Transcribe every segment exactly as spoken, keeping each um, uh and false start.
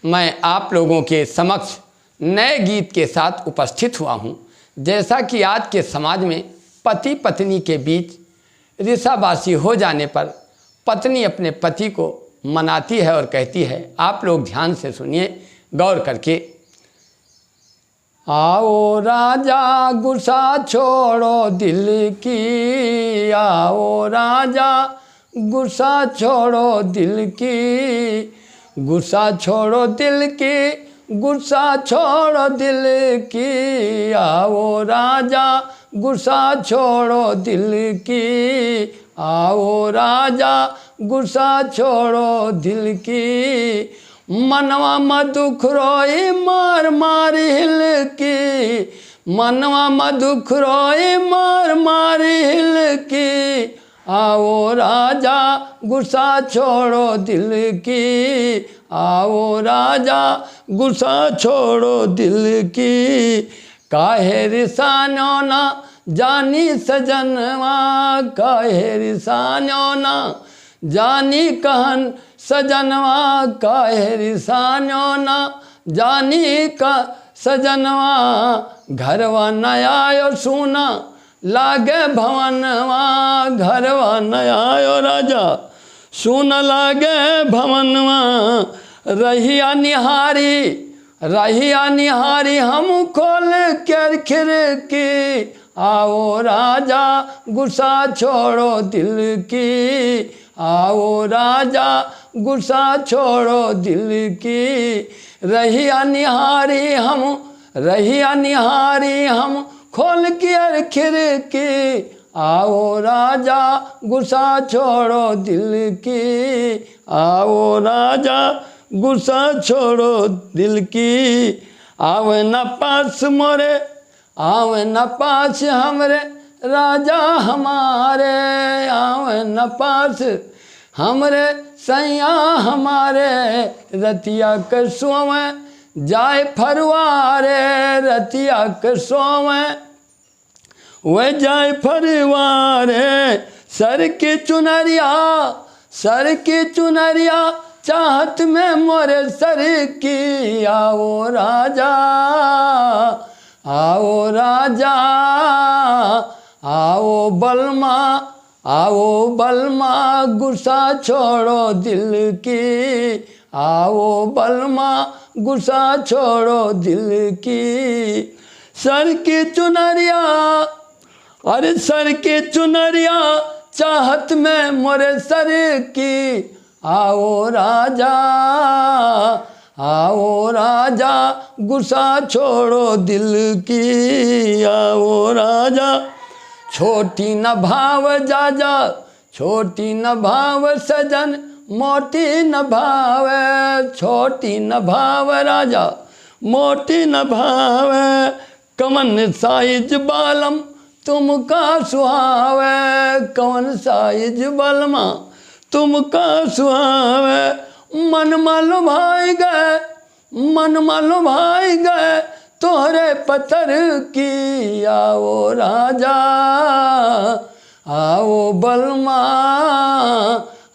मैं आप लोगों के समक्ष नए गीत के साथ उपस्थित हुआ हूँ। जैसा कि आज के समाज में पति पत्नी के बीच रिसाबासी हो जाने पर पत्नी अपने पति को मनाती है और कहती है, आप लोग ध्यान से सुनिए, गौर करके। आओ राजा गुस्सा छोड़ो दिल की, आओ राजा गुस्सा छोड़ो दिल की, गुस्सा छोड़ो दिल की, गुस्सा छोड़ो दिल की, आओ राजा गुस्सा छोड़ो दिल की, आओ राजा गुस्सा छोड़ो दिल की। मनवा म दुख रोई मार मार हिल की, मनवा म दुख रोई मार मार हिल की। आओ राजा गुस्सा छोड़ो दिल की, आओ राजा गुस्सा छोड़ो दिल की। काहे रिसान्यो ना जानी सजनवा, काहे रिसान्यो ना जानी कहन सजनवा, काहे रिसान्यो ना जानी का सजनवा। घरवा न आयो सूना लागे भवनवा, घरवा न आयो राजा सूना लागे भवनवा। रहिया निहारी, रहिया निहारी हम खोल कर खिड़की। आओ राजा गुस्सा छोड़ो दिल की, आओ राजा गुस्सा छोड़ो दिल की। रहिया निहारी हम, रहिया निहारी हम खोल कर खिड़की। आओ राजा गुस्सा छोड़ो दिल की, आओ राजा गुस्सा छोड़ो दिल की। आवे न पास मोरे, आवे न पास हमरे राजा हमारे, आवे न पास हमरे सैया हमारे। रतिया के सोवे जाए फरुआरे, रतिया के सोवे वे जाए फरुआरे। सर की चुनरिया, सर की चुनरिया चाहत में मोरे सर की। आओ राजा, आओ राजा, आओ बलमा, आओ बलमा गुस्सा छोड़ो दिल की, आओ बलमा गुस्सा छोड़ो दिल की। सर की चुनरिया, अरे सर की चुनरिया चाहत में मोरे सर की। आओ राजा, आओ राजा गुस्सा छोड़ो दिल की। आओ राजा, छोटी न भाव जाजा, छोटी न भाव सजन, मोटी न भावे, छोटी न भाव राजा, मोटी न भावे। कवन साइज बालम तुमका सुहावे, कवन साइज बलमा तुमका सुहावे। मन मा लुभाई गए, मन मा लुभाई गए तोहरे पत्थर की। आओ राजा, आओ बलमा,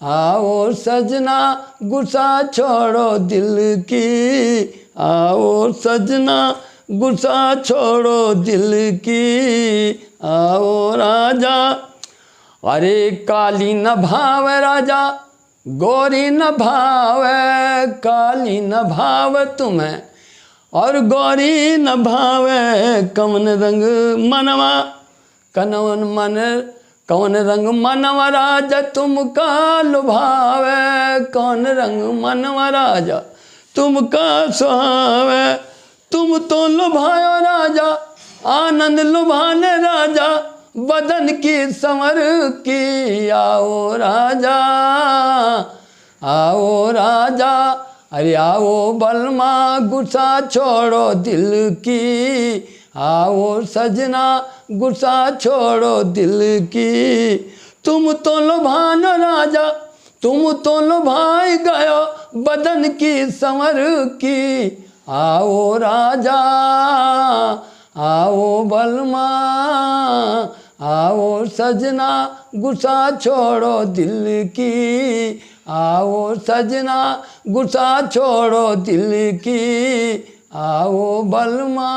आओ सजना गुस्सा छोड़ो दिल की। आओ सजना गुस्सा छोड़ो दिल की। आओ राजा, अरे काली न भावे राजा, गोरी न भावे, काली न भावे तुम्हें और गोरी न भावे। कवन रंग मनवा, कनवन मन, कवन रंग मनवा राजा तुमका लुभावे, कवन रंग मनवा राजा तुमका सुहावे। तुम तो लुभायो राजा, आनंद लुभाने राजा, बदन की संवर की। आओ राजा, आओ राजा, अरे आओ बलमा गुस्सा छोड़ो दिल की, आओ सजना गुस्सा छोड़ो दिल की। तुम तो लुभानो राजा, तुम तो लुभाई गयो बदन की संवर की। आओ राजा, आओ बलमा, आओ सजना गुस्सा छोड़ो दिल की। आओ सजना, गुस्सा छोड़ो दिल की, आओ बलमा।